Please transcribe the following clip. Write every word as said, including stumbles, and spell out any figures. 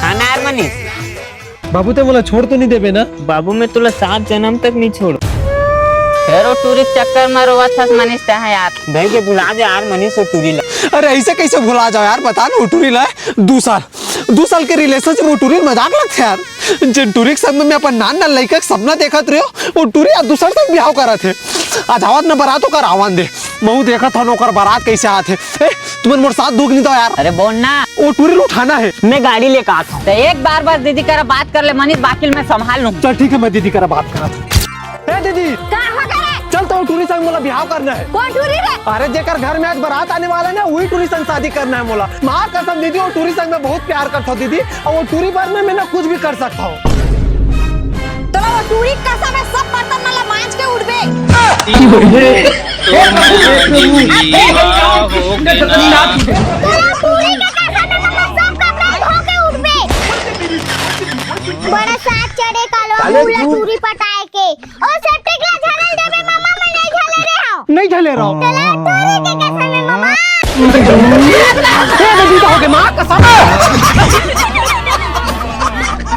खाना यार मनीष। बाबू, ते मोला छोड़ तो नहीं देबे ना? बाबू, मैं तुला सात जन्म तक नहीं छोड़। फेर वो टूरी के चक्कर में रोवत हस मनीष, ते हा यार। भाई के भुला दे यार मनीष, वो टूरी ला। अरे, ऐसे कैसे भुला जाओ यार, बता ना, वो टूरी ला। दू साल, दू साल के रिलेशनशिप, वो टूरी मजाक लगथे यार। जेन टूरी के संग में मैं अपन नान नान लइका के सपना देखत रहे हो, वो टूरी आज दूसर से बिहाव करत हे। आज आवत न बारात, ओकर आवन दे। महू देखत हन ओकर बारात कैसे आत हे। ए, तुमन मोर साथ दुख नहीं दो यार। अरे बोल ना। वो टूरी ल उठाना है। मैं गाड़ी लेके आता हूँ। तो एक बार बस दीदी करा बात कर ले मनीष, बाकी मैं संभाल लूँ। चल ठीक है, मैं दीदी करा बात करा। ए दीदी। का हो गया? चल तो टूरी संग मोला बिहाव करना है। कौन टूरी रे? अरे जेकर घर में आज बारात आने वाला है ना, वही टूरी संग शादी करना है मोला। माँ कसम दीदी, वो टूरी संग मैं बहुत प्यार करता हूँ दीदी, और वो टूरी बर में मैं ना कुछ भी कर सकता हूँ। तोला वो टूरी कसम है, सब बर्तन मन ला मांज के उठबे। तोला टूरी के कसम है, मतलब सब कपड़ा धो के उठबे। बड़ा साथ चढ़े कालो, साले मुला तू। टूरी पटाए के। ओ सेप्टिक ला झरल देबे मामा, मैं नहीं झले रे हूँ। नहीं झले रहो। तोला टूरी के कसम है मामा। ए, दीदी तो हो गए, माँ कसम।